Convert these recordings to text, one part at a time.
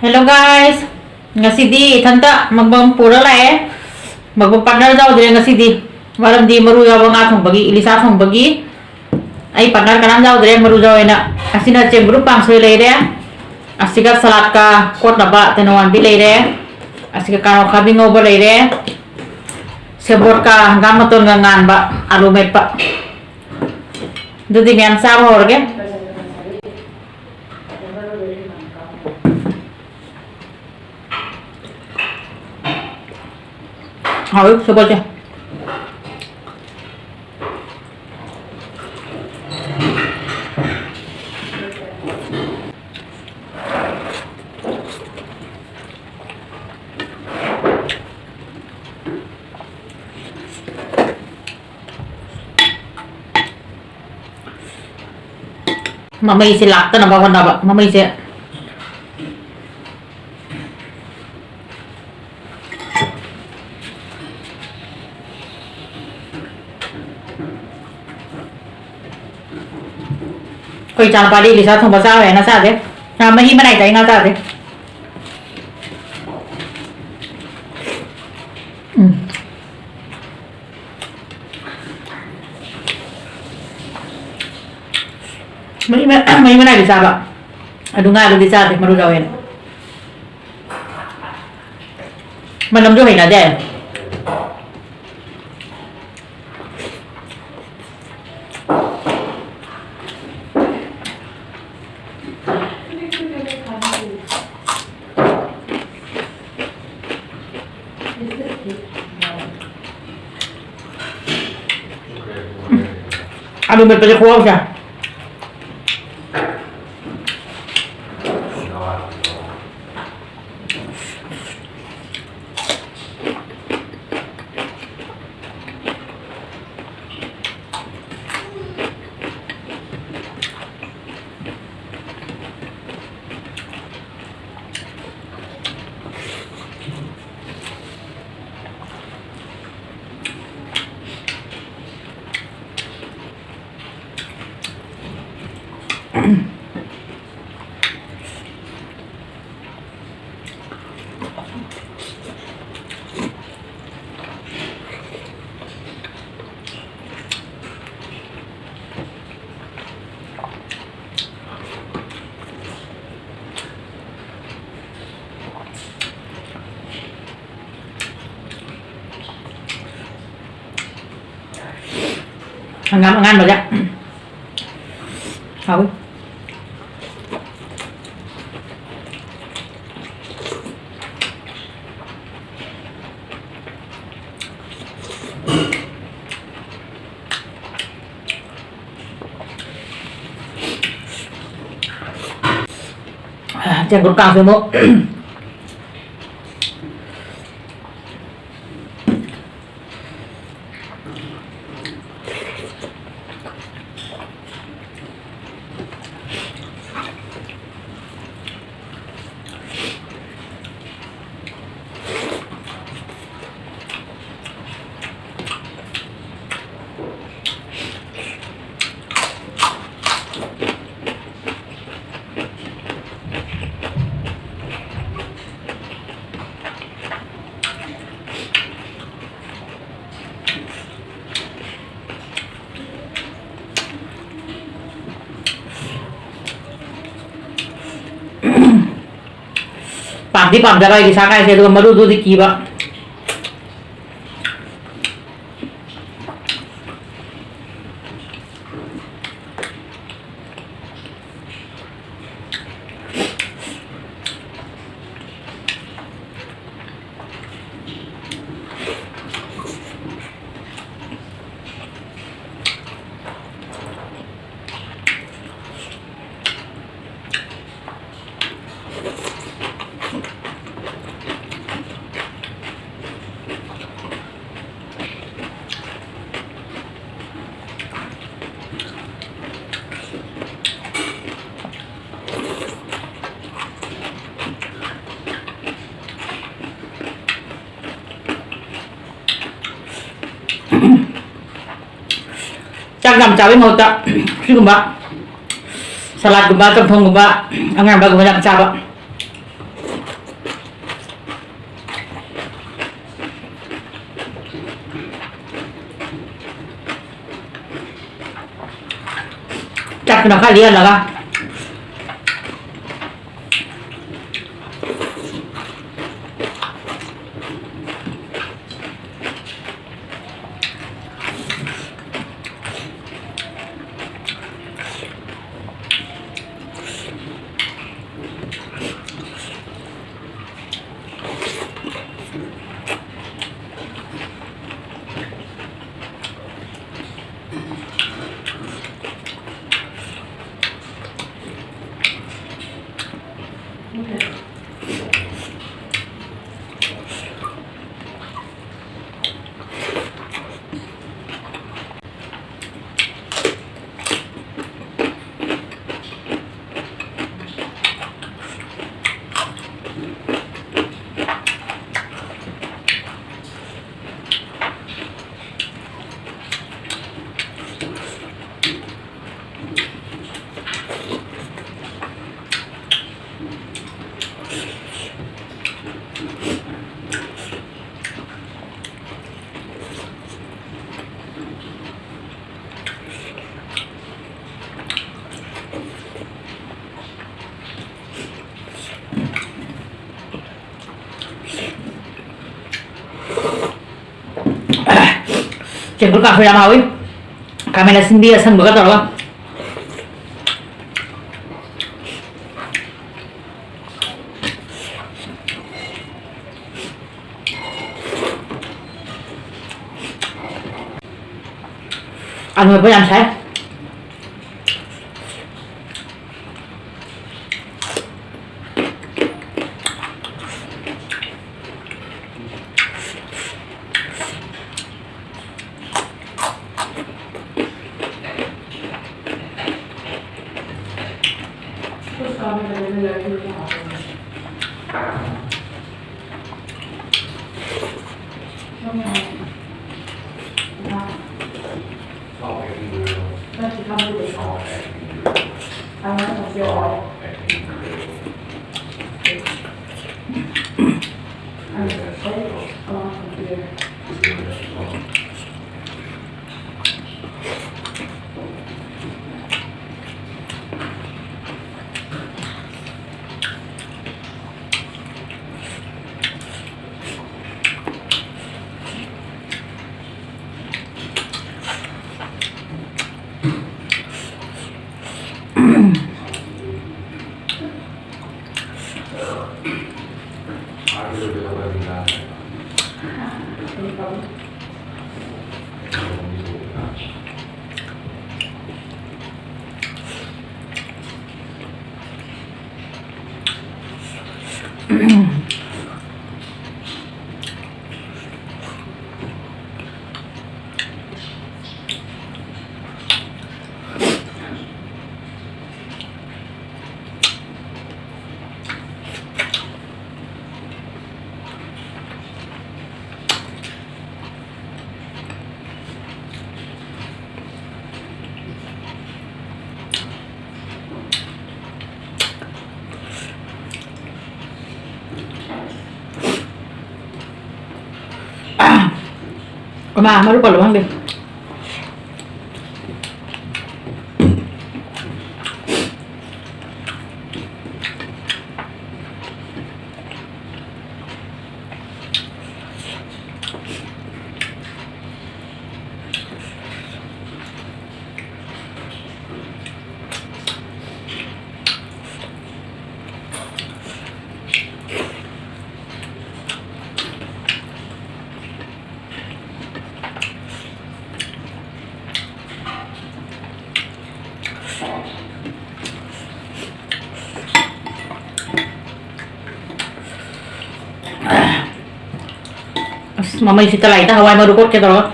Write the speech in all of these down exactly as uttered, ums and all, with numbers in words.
Hello guys, ꯉꯁꯤꯗꯤ ꯏꯊꯟꯇ ꯃꯛꯕꯪ ꯄꯨꯔ ꯂꯥꯛꯑꯦ꯫ ꯃꯛꯕꯪ partner ꯌꯥꯎꯗ꯭ꯔꯦ ꯉꯁꯤꯗꯤ, ꯃꯔꯝꯗꯤ ꯃꯔꯨ ꯌꯥꯎꯕ ꯉꯥ ꯊꯣꯡꯕꯒꯤ, ꯏꯂꯤꯁꯥ ꯊꯣꯡꯕꯒꯤ ꯑꯩ partner ꯀꯅꯥꯝ ꯌꯥꯎꯗ꯭ꯔꯦ, ꯃꯔꯨ ꯌꯥꯎꯋꯦꯅ꯫ ꯑꯁꯤꯅ ꯆꯦꯡꯒ꯭ꯔꯨꯝ ꯀꯥꯡꯁꯣꯏ ꯂꯩꯔꯦ, ꯑꯁꯤꯒ ꯁꯂꯥꯗꯀ ꯀꯣꯠꯅꯕ ꯇꯦꯅꯧꯋꯥꯟꯕꯤ ꯂꯩꯔꯦ, ꯑꯁꯤꯒ ꯀꯥꯡꯉꯧ ꯈꯥꯕꯤ ꯉꯧꯕ ꯂꯩꯔꯦ, ꯁꯦꯕꯣꯠꯀ ꯍꯪꯒꯥꯝ ꯃꯇꯣꯟꯒ ꯉꯥꯟꯕ ꯑꯂꯨ ꯃꯦꯠꯄ꯫ ꯑꯗꯨꯗꯤ ꯃꯌꯥꯝ ꯆꯥꯕ ꯍꯧꯔꯒꯦ꯫ ꯍꯥꯎꯋꯤ ꯁꯦꯕꯣꯠꯁꯦ꯫ ꯃꯃꯩꯁꯦ ꯂꯥꯛꯇꯅꯕ ꯍꯣꯠꯅꯕ꯫ ꯃꯃꯩꯁꯦ ꯑꯩꯈꯣꯏ ꯏꯆꯥꯅꯨꯄꯥꯗꯤ ꯏꯂꯤꯁꯥ ꯊꯣꯡꯕ ꯆꯥꯔꯣꯏ ꯍꯥꯏꯅ ꯆꯥꯗꯦ꯫ ꯉꯥ ꯃꯍꯤ ꯃꯅꯥꯏ ꯆꯥꯏ, ꯉꯥ ꯆꯥꯗꯦ꯫ ꯎꯝ꯫ ꯃꯍꯤ ꯃ-, ꯃꯍꯤ ꯃꯅꯥꯏꯗꯤ ꯆꯥꯕ꯫ ꯑꯗꯨ ꯉꯥꯗꯨꯗꯤ ꯆꯥꯗꯦ, ꯃꯔꯨ ꯌꯥꯎꯋꯦꯅ꯫ ꯃꯅꯝꯁꯨ ꯍꯩꯅꯗꯦ꯫ ꯑꯂꯨ ꯃꯦꯠꯄꯁꯦ ꯈꯨꯍꯥꯎꯁꯦ꯫ ꯍꯪꯒꯥꯝ ꯑꯉꯥꯟꯕꯒ꯫ ꯍꯥꯎꯏ꯫ ꯆꯦꯡꯀꯨꯞ ꯀꯥꯡꯁꯨ ꯑꯃꯨꯛ꯫ ꯄꯥꯝꯗꯤ ꯄꯥꯝꯖꯕ ꯑꯩꯗꯤ ꯁꯥ ꯀꯥꯏꯁꯦ, ꯑꯗꯨꯒ ꯃꯔꯨꯗꯨꯗꯤ ꯀꯤꯕ꯫ ꯆꯥꯛ ꯌꯥꯝ ꯆꯥꯕꯩ ꯃꯍꯨꯠꯇ ꯁꯤꯒꯨꯝꯕ ꯁꯂꯥꯠꯀꯨꯝꯕ, ꯆꯝꯊꯣꯡꯒꯨꯝꯕ, ꯑꯉꯥꯡꯕꯒꯨꯝꯕ ꯌꯥꯝ ꯆꯥꯕ꯫ ꯈꯔ ꯈꯔ ꯂꯦꯜꯂꯒ꯫ ꯆꯦꯡꯀꯨꯞ ꯀꯥꯡꯁꯣꯏ ꯌꯥꯝ ꯍꯥꯎꯏ꯫ ꯈꯥꯃꯦꯟ ꯑꯁꯤꯟꯕꯤ ꯑꯁꯪꯕꯒ ꯇꯧꯔꯒ꯫ ꯑꯂꯨ ꯃꯦꯠꯄ ꯌꯥꯝ ꯁꯥꯏ꯫ ꯀꯅꯥ ꯃꯔꯨ ꯄꯜꯂꯣ ꯈꯪꯗꯦ꯫ ꯑꯁ, ꯃꯃꯩꯁꯤꯗ ꯂꯥꯏꯗ ꯍꯋꯥꯏ ꯃꯔꯨ ꯀꯣꯠꯀꯦ ꯇꯧꯔꯒ꯫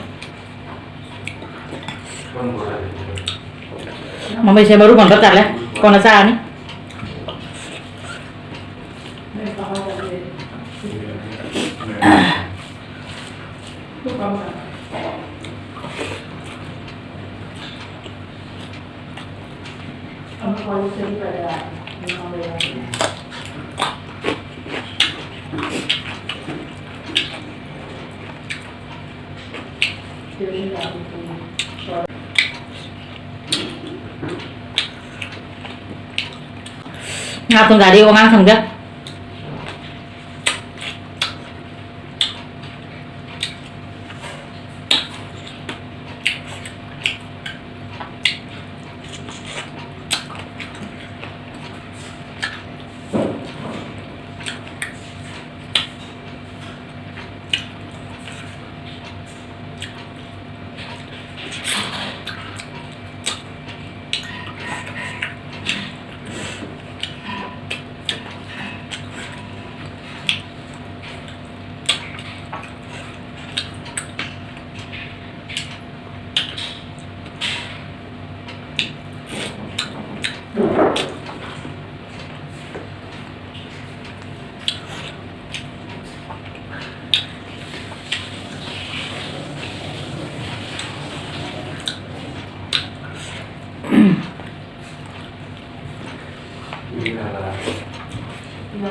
ꯃꯃꯩꯁꯦ ꯃꯔꯨ ꯃꯟꯕ ꯇꯜꯂꯦ꯫ ꯀꯣꯟꯅ ꯆꯥꯔꯅꯤ꯫ ꯉꯥ ꯊꯣꯡ ꯆꯥꯗꯦ, ꯑꯉꯥꯡ ꯁꯪꯗꯦ꯫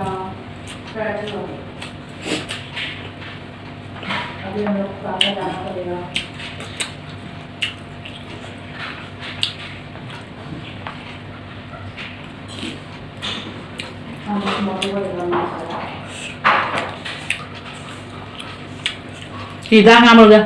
Try to. अभी हम लोग पापा जाना पड़ेगा। हम लोग मोटू को लेकर मसाला। सीधा काम हो गया।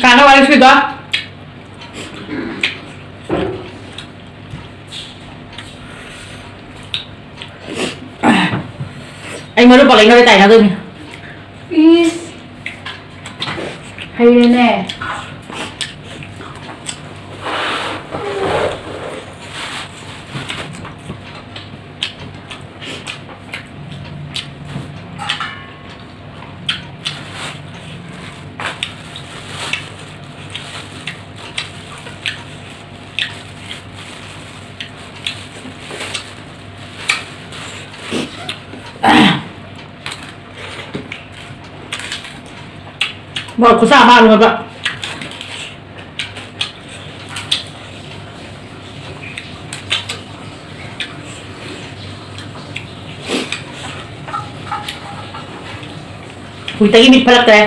ꯀꯥꯟꯅꯕ ꯋꯥꯔꯤ ꯁꯨꯏꯗꯣ꯫ ꯑꯩ ꯃꯔꯨꯞ ꯄꯂꯦꯡꯒꯗꯤ ꯇꯥꯏꯅꯗꯣꯏꯅꯤ꯫ ꯏꯁ꯫ ꯍꯩꯔꯦꯅꯦ꯫ ꯃꯣꯔꯣꯛ ꯈꯨꯁꯥ ꯑꯃ ꯑꯂꯨ ꯍꯥꯏꯕ꯫ ꯍꯧꯖꯤꯛꯇꯒꯤ ꯃꯤꯠ ꯐꯠꯂꯛꯇ꯭ꯔꯦ꯫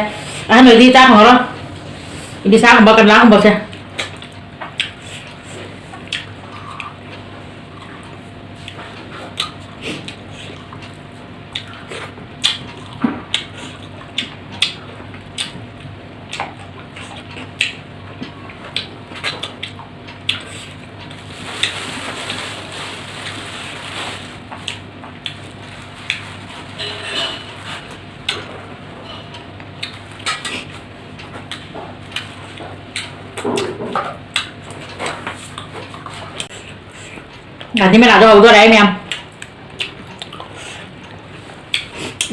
ꯑꯍꯟ ꯑꯣꯏꯗꯤ ꯆꯥ ꯐꯪꯉꯔꯣꯏ꯫ ꯏꯕꯤꯁꯥꯒꯨꯝꯕ, ꯀꯃꯂꯥꯒꯨꯝꯕꯁꯦ꯫ ꯒꯥꯟꯙꯤ ꯃꯦꯂꯥꯗꯣ ꯍꯧꯗꯣꯔꯦ, ꯑꯩ ꯃꯌꯥꯝ꯫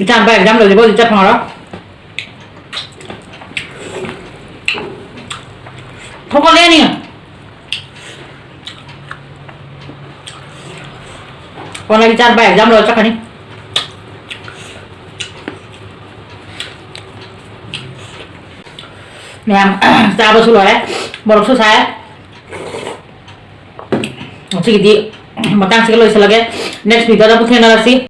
ꯏꯆꯥ ꯅꯨꯄꯥ exam ꯂꯣꯏꯗ꯭ꯔꯤꯕꯧꯗꯤ ꯆꯠ ꯐꯪꯉꯔꯣꯏ꯫ ꯊꯣꯛꯀꯠꯂꯦꯅꯦ꯫ ꯀꯣꯟꯅ ꯏꯆꯥ ꯅꯨꯄꯥ exam ꯂꯣꯏꯔ ꯆꯠꯈ꯭ꯔꯅꯤ꯫ ꯃꯌꯥꯝ, ꯆꯥꯕꯁꯨ ꯂꯣꯏꯔꯦ, ꯃꯣꯔꯣꯛꯁꯨ ꯁꯥꯏ꯫ ꯉꯁꯤꯒꯤꯗꯤ ꯃꯇꯥꯡꯁꯤꯒ ꯂꯣꯏꯁꯤꯜꯂꯒꯦ꯫ Next video ꯗ ꯑꯃꯨꯛ ꯊꯦꯡꯅꯔꯁꯤ꯫